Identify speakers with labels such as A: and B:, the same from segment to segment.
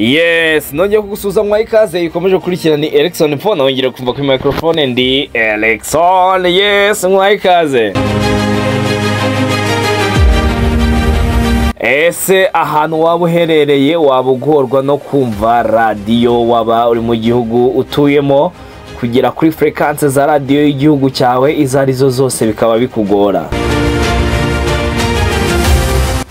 A: Yes, nongeye kugusuhuza mwa ikaze ikomeje gukurikirana. Ni Erickson Phone, wongere kumva kuri microphone ndi Erickson. Yes, mwa ikaze. Ese ahantu waba uherereye waba ugorwa no kumva radiyo, waba uri mu gihugu utuyemo kugera kuri fréquence za radiyo y'igihugu cyawe izo arizo zose bikaba bikugora?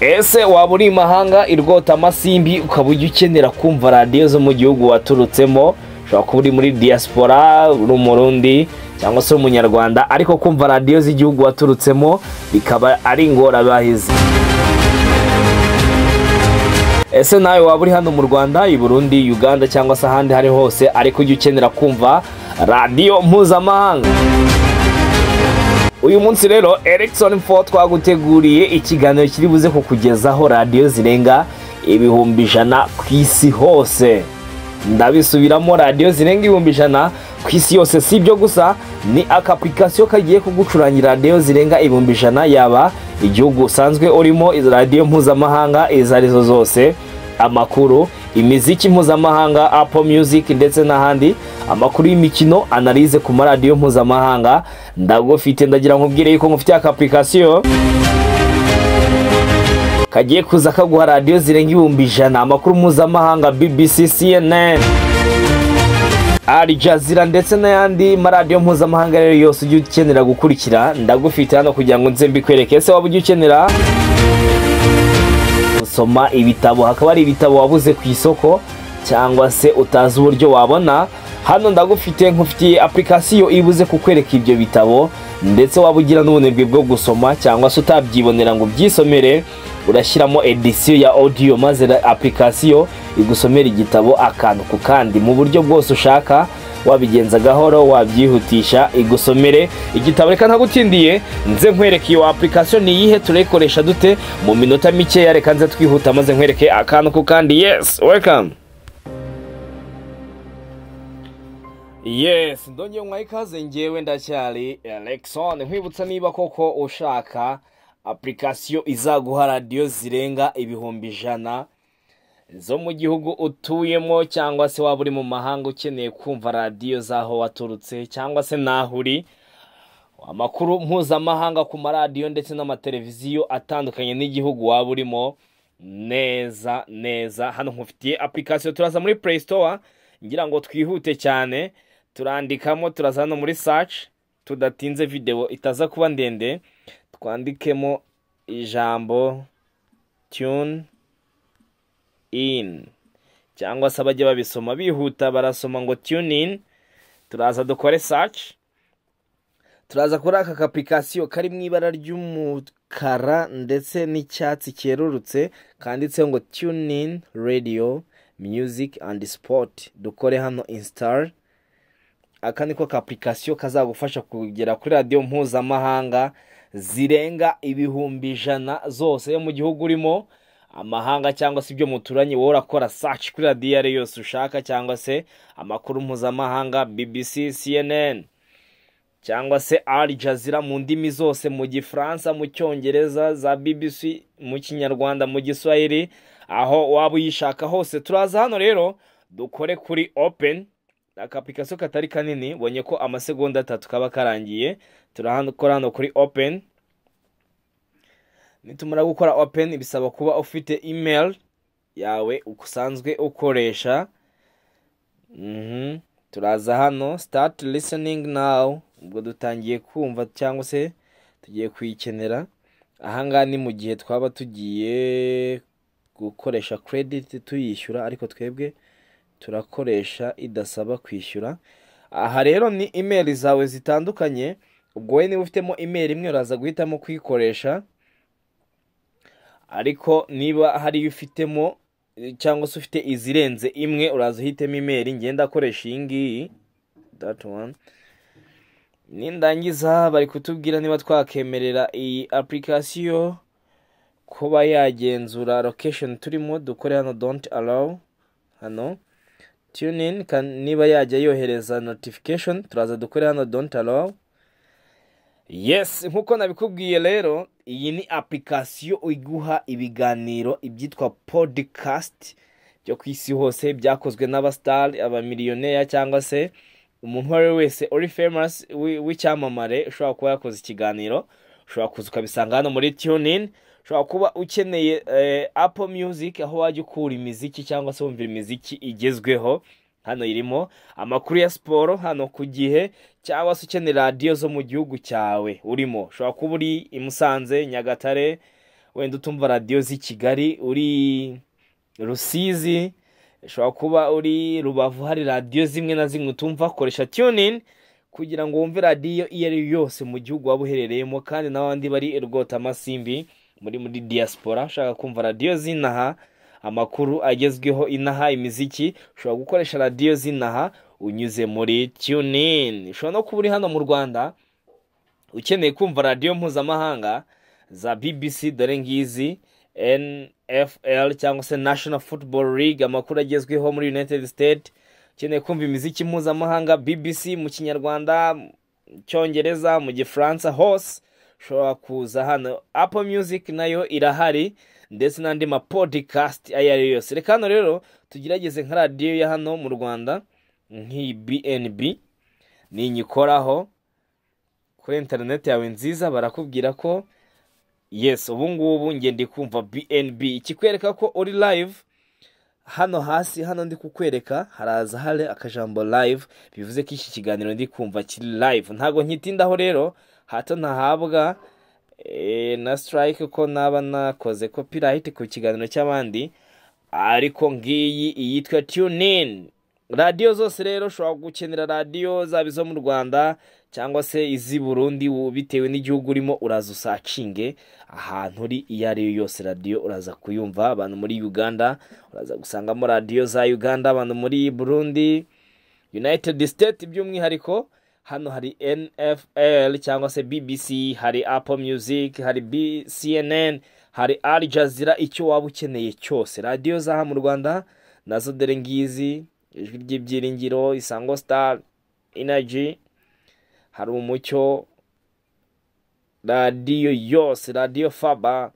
A: Ese waba uri imahanga irwota amasimbi ukaba ujya ukenera kumva radiyo zo mu gihugu waturutsemo? Ushobora kuba uri muri diaspora, uri Umurundi cyangwa se Umunyarwanda, ariko kumva radiyo z'igihugu waturutsemo bikaba ari ingorabahizi. Ese nawe waba uri hano mu Rwanda, i Burundi, Uganda cyangwa se ahandi hari hose, ariko ujya ukenera kumva radiyo mpuzamahanga? Uyu munsi rero Erickson 4 twaguteguriye ikiganiro kiri buze kukugezaho radiyo zirenga 100,000 ku isi hose. Ndabisubiramo, radiyo zirenga 100,000 ku isi yose. Si ibyo gusa, ni aka application kagiye kugucurangira radiyo zirenga 100,000, yaba igihugu usanzwe urimo, izo radiyo mpuzamahanga izo arizo zose, amakuru, imiziki mpuzamahanga, Apple Music ndetse n'ahandi, amakuru y'imikino, analyse ku maradiyo mpuzamahanga. Ndagufite, ndagira nkubwire yuko ngufitiye aka application kagiye kuza kaguha radiyo zirenga 100,000, amakuru mpuzamahanga, BBC, CNN, Al Jazeera ndetse n'ayandi maradiyo mpuzamahanga rero yose ujya ukenera gukurikira, ndagufite hano kugira ngo nze mbikwereke. Ese waba ujya ukenera gusoma ibitabo, hakaba hari ibitabo wabuze ku isoko cyangwa se utazi uburyo wabona? Hano ndagufite, nkufitiye application ibuze kukwereka ibyo bitabo. Ndetse waba ugira n'ubunebwe bwo gusoma cyangwa se utabyibonera ngo ubyisomere, urashyiramo edition ya audio maze application igusomera igitabo akantu ku kandi mu buryo bwose ushaka, wabigenza gahoro, wabyihutisha, igusomere igitabo. Reka ntagutindiye nze nkwereke iyo application ni iyihe, turayikoresha dute mu minota mikeya. Reka nze twihuta maze nkwereke akantu ku kandi. Yes, welcome. Yes, ndongeye mwa ikaze, ngewe ndacyari Erickson. Nkwibutsa, niba koko ushaka application izaguha radiyo zirenga 100,000 zo mu gihugu utuyemo, cyangwa se waba uri mu mahanga ukeneye kumva radiyo z'aho waturutse cyangwa se n'aho uri, amakuru mpuzamahanga ku maradiyo ndetse n'amateleviziyo atandukanye n'igihugu waba urimo neza neza, hano nkufitiye application. Turaza muri Play Store, ngira ngo twihute cyane, turandikamo, turaza hano muri search tudatinze, video itaza kuba ndende, twandikemo ijambo tune in, cyangwa se abajya babisoma bihuta barasoma ngo tune in. Turaza dukore search, turaza kuri aka application kari mu ibara ry'umukara ndetse n'icyatsi cyerurutse, kanditseho ngo tune in radio music and sport. Dukore hano install. Aka niko ka application kazagufasha kugera kuri radiyo mpuzamahanga zirenga 100,000 zose yo mu gihugu urimo, amahanga cyangwa se ibyo muturanye. Wowe urakora search kuri radiyo iyo ari yose ushaka, cyangwa se amakuru mpuzamahanga, BBC, CNN cyangwa se Al Jazeera mu ndimi zose, mu Gifaransa, mu Cyongereza, za BBC mu Kinyarwanda, mu Giswahili, aho waba uyishaka hose. Turaza hano rero dukore kuri open. Aka application katari kanini, bonye ko amasegonda 3 kaba karangiye. Turakora hano kuri open. Nitumara gukora open, bisaba kuba ufite email yawe usanzwe ukoresha. Turaza hano start listening now, ubwo dutangiye kumva cyangwa se tugiye kuyikenera. Ahangaha ni mu gihe twaba tugiye gukoresha credit tuyishyura, ariko twebwe turakoresha idasaba kwishyura. Aha rero ni email zawe zitandukanye. Ubwo wowe niba ufitemo email imwe uraza guhitamo kuyikoresha, ariko niba hari iyo ufitemo cyangwa se ufite izirenze imwe uraza uhitemo email. Ngenda akoresha iyi ngiyi, that one. Nindangiza bari kutubwira niba twakemerera iyi application kuba yagenzura location turimo. Dukore hano don't allow. Hano tune in niba yajya yohereza notification, turaza dukore hano don't allow. Yes, nkuko nabikubwiye rero, iyi ni application iguha ibiganiro, ibyitwa podcast. byo ku isi hose byakozwe n'abasitari, abamiliyoneri, cyangwa se umuntu uwo ari we wese uri famous w'icyamamare ushobora kuba yakoze ikiganiro, ushobora kuza ukabisanga hano muri TuneIn. Ushobora kuba ukeneye Apple Music, aho wajya ukura imiziki cyangwa se wumvira imiziki igezweho, hano irimo. Amakuru ya siporo hano ku gihe, cyangwa se ukeneye radiyo zo mu gihugu cyawe urimo. Ushobora kuba uri i Musanze, Nyagatare, wenda utumva radiyo z'i Kigali, uri Rusizi, ushobora kuba uri Rubavu, hari radiyo zimwe na zimwe utumva. Koresha TuneIn kugira ngo wumve radiyo iyo ari yo yose mu gihugu waba uherereyemo. Kandi n'abandi bari Rwotamasimbi, muri diaspora, ushaka kumva radiyo z'inaha, amakuru agezweho inaha, imiziki, ushobora gukoresha radiyo z'inaha unyuze muri TuneIn. Ushobora no kuba uri hano mu Rwanda ukeneye kumva radiyo mpuzamahanga za BBC, dore ngizi, NFL cyangwa se National Football League, amakuru agezweho muri United States. Ukeneye kumva imiziki mpuzamahanga, BBC mu Kinyarwanda, mu Cyongereza, mu Gifaransa, hose ushobora kuza hano. Apple Music nayo irahari, ndetse n'andi ma podcast ayo ari yo yose. Reka hano rero tugerageze nka radiyo ya hano mu Rwanda, nk'iyi BNB. Ninyikoraho kuri interineti yawe nziza, barakubwira ko yes, ubu ngubu nge ndi kumva BNB. Ikikwereka ko uri live, hano hasi hano ndi kukwereka haraza hari akajambo "live", bivuze ko iki kiganiro ndi kumva kiri live. Ntabwo nkitindaho rero, hato ntahabwa na strike ko naba nakoze copyright ku kiganiro cy'abandi. Ariko ngiyi iyitwa TuneIn. Radiyo zose rero, ushobora gukenera radiyo zaba izo mu Rwanda cyangwa se iz'i Burundi, bitewe n'igihugu urimo, uraza usearchinge ahantu uri iyo ari yo yose, radiyo uraza kuyumva. Abantu muri Uganda uraza gusangamo radiyo za Uganda, abantu muri Burundi, United States by'umwihariko, hano hari NFL cyangwa se BBC, hari Apple Music, hari CNN, hari Al Jazeera, icyo waba ukeneye cyose. Radiyo z'aha mu Rwanda nazo dore ngizi: Ijwi ry'Ibyiringiro, Isango Star, Energy, hari Umucyo, radiyo yose, radiyo Faba,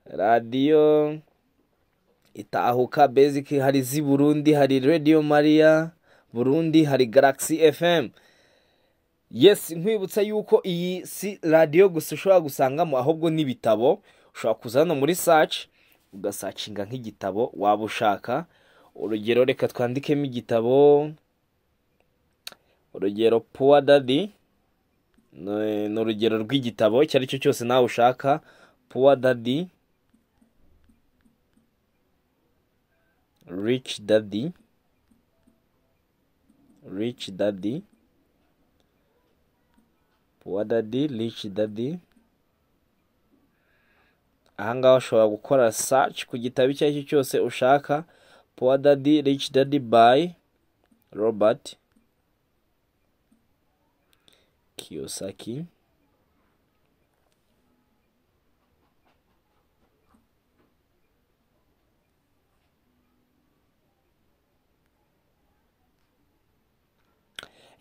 A: radiyo Itahuka Basic, hari iz'i Burundi, hari Radio Maria Burundi, hari Galaxy FM. Yes, nkwibutsa yuko iyi si radiyo gusa ushobora gusangamo, ahubwo n'ibitabo. Ushobora kuza hano muri search ugasearchinga nk'igitabo waba ushaka. Urugero, reka twandikemo igitabo, urugero Poor Daddy, ni urugero rw'igitabo icyo ari cyo cyose nawe ushaka. Poor Daddy Rich Daddy, Rich Daddy, Poor Daddy Rich Daddy. Ahangaha ushobora gukora search ku gitabo icyo ari cyo cyose ushaka. Poor Daddy Rich Daddy by Robert Kiyosaki.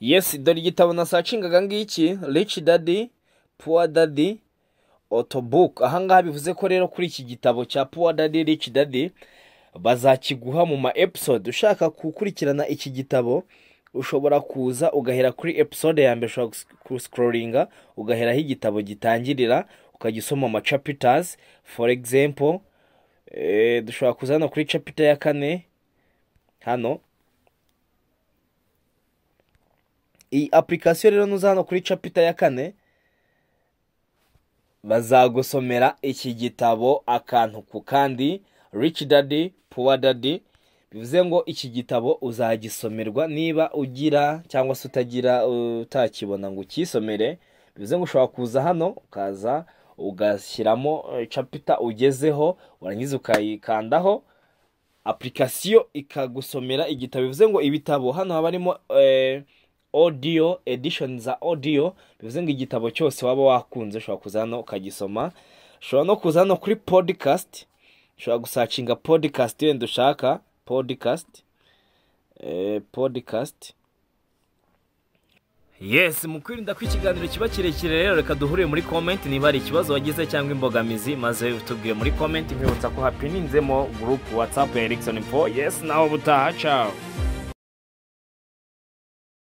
A: Yes, dore igitabo nasearchingaga ngiki, Rich Daddy Poor Daddy audiobook. Ahangaha bivuze ko rero kuri iki gitabo cya Poor Daddy Rich Daddy bazakiguha mu ma episode. Ushaka gukurikirana iki gitabo, ushobora kuza ugahera kuri episode ya mbere, ushobora guscrollinga ugahera aho igitabo gitangirira, ukajya usoma ama chapters. For example, dushobora kuza hano kuri chapter ya kane hano. Iyi application rero, nuza hano kuri chapter ya kane, bazagusomera iki gitabo akantu ku kandi, Rich Daddy Poor Daddy. Bivuze ngo iki gitabo uzagisomerwa niba ugira cyangwa se utagira, utakibona ngo ukisomere. Bivuze ngo ushobora kuza hano, ukaza ugashyiramo chapter ugezeho, warangiza ukayikandaho, application ikagusomera igitabo. Bivuze ngo ibitabo hano haba harimo audio edition za audio. Bivuze ngo igitabo cyose waba wakunze ushobora kuza hano ukagisoma. Ushobora no kuza hano kuri podcast, ushobora gusearchinga podcast wenda ushaka, podcast. Yes, mu kwirinda ko ikiganiro kiba kirekire rero, reka duhurire muri comment niba hari ikibazo wagize cyangwa imbogamizi, maze utubwire muri comment. Nkwibutsa ko hapininzemo group WhatsApp ya Erickson Info. Yes, nawe ubutaha, ciao.